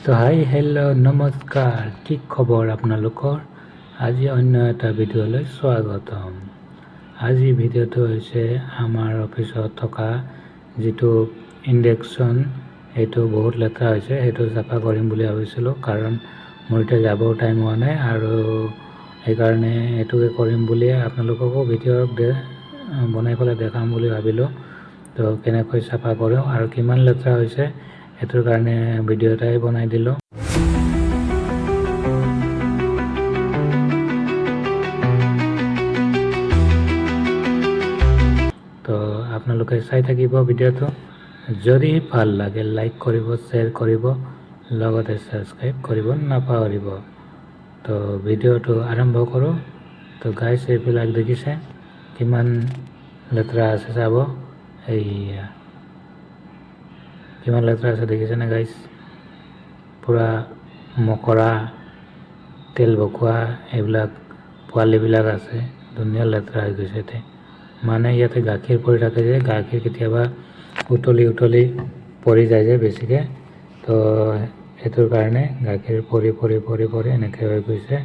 তো হাই, হেল্ল', নমস্কাৰ, কি খবৰ আপোনালোকৰ? আজি অন্য এটা ভিডিঅ'লৈ স্বাগতম। আজি ভিডিঅ'টো হৈছে আমাৰ অফিচত থকা যিটো ইণ্ডাকশ্যন, সেইটো বহুত লেতেৰা হৈছে, সেইটো চাফা কৰিম বুলি ভাবিছিলোঁ। কাৰণ মোৰ এতিয়া যাবও টাইম হোৱা নাই আৰু সেইকাৰণে এইটোকে কৰিম বুলিয়ে আপোনালোককো ভিডিঅ' বনাই পেলাই দেখাম বুলি ভাবিলোঁ। তো কেনেকৈ চাফা কৰোঁ আৰু কিমান লেতেৰা হৈছে, সেইটোৰ কাৰণে ভিডিঅ' এটাই বনাই দিলোঁ। তো আপোনালোকে চাই থাকিব ভিডিঅ'টো। যদি ভাল লাগে, লাইক কৰিব, শ্বেয়াৰ কৰিব, লগতে ছাবস্ক্ৰাইব কৰিব নাপাহৰিব। তো ভিডিঅ'টো আৰম্ভ কৰোঁ। তো গাইছ, এইবিলাক দেখিছে, কিমান লেতেৰা আছে চাব। এইয়া কিমান লেতেৰা আছে দেখিছেনে গাইছ? পূৰা মকৰা, তেল ভকুৱা, এইবিলাক পোৱালিবিলাক আছে। ধুনীয়া লেতেৰা হৈ গৈছে ইয়াতে। মানে ইয়াতে গাখীৰ পৰি থাকে যে, গাখীৰ কেতিয়াবা উতলি উতলি পৰি যায় যে বেছিকৈ, তো সেইটোৰ কাৰণে গাখীৰ পৰি পৰি পৰি পৰি এনেকৈ হৈ গৈছে।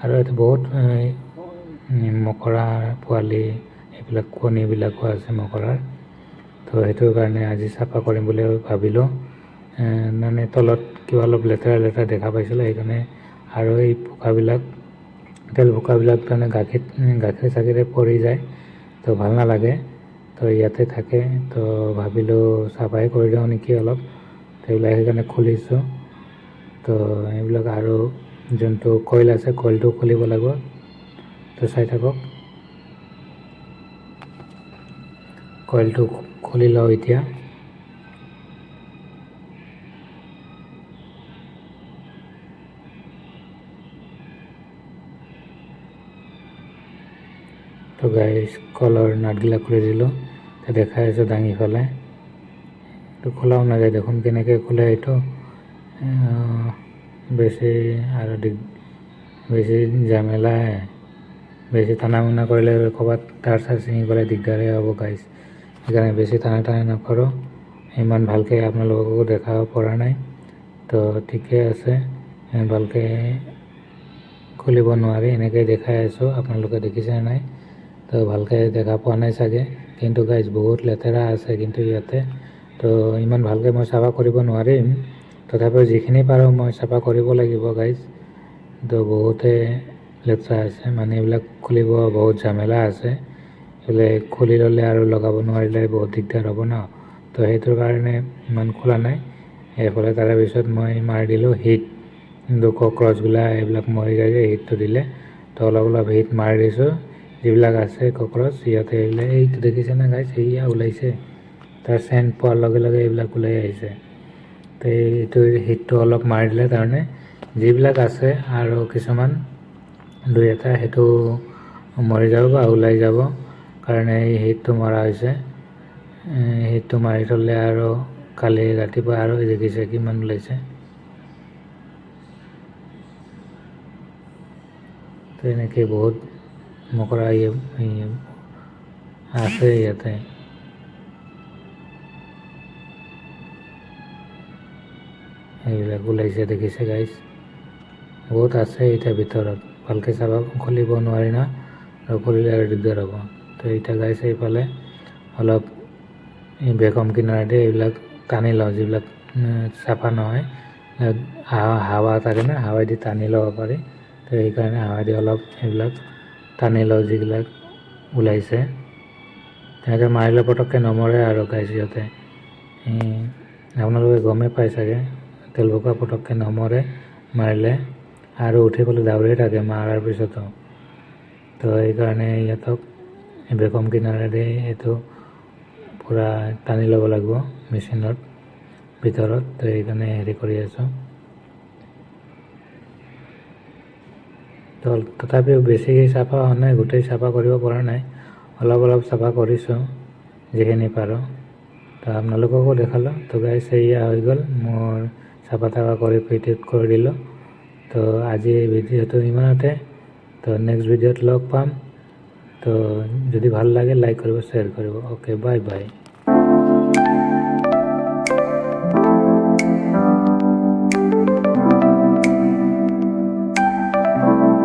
আৰু ইয়াতে বহুত মকৰা পোৱালি, এইবিলাক কণীবিলাকো আছে মকৰাৰ। তো সেইটোৰ কাৰণে আজি চাফা কৰিম বুলি ভাবিলোঁ। মানে তলত কিবা অলপ লেতেৰা লেতেৰা দেখা পাইছিলোঁ, সেইকাৰণে। আৰু এই পোকাবিলাক, তেল পোকাবিলাক তাৰমানে গাখীৰ গাখীৰ চাখীৰে পৰি যায়, তো ভাল নালাগে। তো ইয়াতে থাকে, তো ভাবিলোঁ চাফাই কৰি দিওঁ নেকি অলপ। তো এইবিলাক সেইকাৰণে খুলিছোঁ। তো এইবিলাক আৰু যোনটো কইল আছে, কইলটো খুলিব লাগিব। তো চাই থাকক, কইলটো খুলি লওঁ এতিয়া। তো গাইছ, কইলৰ নাটবিলাক খুলি দিলোঁ। দেখাই আছোঁ দাঙি পেলাই। এইটো খোলাও নাযায় দেখোন, কেনেকৈ খোলে এইটো? বেছি আৰু দিগ বেছি ঝামেলাই। বেছি টানা মুনা কৰিলে ক'ৰবাত তাঁৰ চাৰ ছিঙি গ'লে দিগদাৰেই হ'ব গাইছ। সেইকাৰণে বেছি টানা টানি নকৰোঁ। ইমান ভালকৈ আপোনালোককো দেখাব পৰা নাই। তো ঠিকে আছে, ভালকৈ খুলিব নোৱাৰি, এনেকৈ দেখাই আছোঁ। আপোনালোকে দেখিছে নাই? তো ভালকৈ দেখা পোৱা নাই চাগে। কিন্তু গাইজ, বহুত লেতেৰা আছে কিন্তু ইয়াতে। তো ইমান ভালকৈ মই চাফা কৰিব নোৱাৰিম, তথাপিও যিখিনি পাৰোঁ মই চাফা কৰিব লাগিব গাইজ। তো বহুতে লেতেৰা আছে, মানে এইবিলাক খুলিব বহুত ঝামেলা আছে। এইবিলাক খুলি ল'লে আৰু লগাব নোৱাৰিলে বহুত দিগদাৰ হ'ব ন। তো সেইটোৰ কাৰণে ইমান খোলা নাই। এইফালে তাৰে পিছত মই মাৰি দিলোঁ হিট। কিন্তু কক্ৰচবিলাক এইবিলাক মৰি যায় যে হিটটো দিলে। তো অলপ অলপ হিট মাৰি দিছোঁ, যিবিলাক আছে কক্ৰচ ইয়াতে। এইবিলাক এইটো দেখিছেনে গাইছ? এইয়া ওলাইছে। তাৰ চেণ্ট পোৱাৰ লগে লগে এইবিলাক ওলাই আহিছে। তো এইটো হিটটো অলপ মাৰি দিলে তাৰমানে যিবিলাক আছে আৰু কিছুমান দুই এটা, সেইটো মৰি যাব বা ওলাই যাব কাৰণে এই হিটটো মৰা হৈছে। হিটটো মাৰি থ'লে আৰু কালি ৰাতিপুৱা আৰু দেখিছে কিমান ওলাইছে। তো এনেকৈ বহুত মকৰা আছে ইয়াতে। এইবিলাক ওলাইছে, দেখিছে গাইছ? বহুত আছে এতিয়া ভিতৰত। ভালকৈ চাব, খুলিব নোৱাৰি না, আৰু খুলিলে আৰু দিগদাৰ হ'ব। তো এতিয়া গাইছ, এইফালে অলপ এই ভেকম কিনাৰেদি এইবিলাক টানি লওঁ। যিবিলাক চাফা নহয়, হাৱা থাকে না, হাৱাইদি টানি ল'ব পাৰি। তো সেইকাৰণে হাৱাইদি অলপ এইবিলাক টানি লওঁ, যিবিলাক ওলাইছে। তেনেকৈ মাৰিলে পটককৈ নমৰে আৰু গাইছ সিহঁতে। আপোনালোকে গমেই পায় চাগে, তেল ভকুৱা পটককৈ নমৰে মাৰিলে আৰু উঠি পেলাই দাউৰিয়ে থাকে মাৰাৰ পিছতো। তো সেইকাৰণে ইহঁতক ভেকম কিনাৰেদি এইটো পূৰা টানি ল'ব লাগিব মেচিনত ভিতৰত। তো সেইকাৰণে হেৰি কৰি আছোঁ। তো তথাপিও বেছি চাফা হোৱা নাই, গোটেই চাফা কৰিব পৰা নাই, অলপ অলপ চাফা কৰিছোঁ যিখিনি পাৰোঁ। তো আপোনালোককো দেখালোঁ। তো গাইছ, এয়া হৈ গ'ল মোৰ চাফা তাফা কৰি ফিট কৰি দিলোঁ। তো আজি ভিডিঅ'টো ইমানতে। তো নেক্সট ভিডিঅ'ত লগ পাম। তো যদি ভাল লাগে, লাইক কৰিব, শ্বেয়াৰ কৰিব। Okay, bye bye.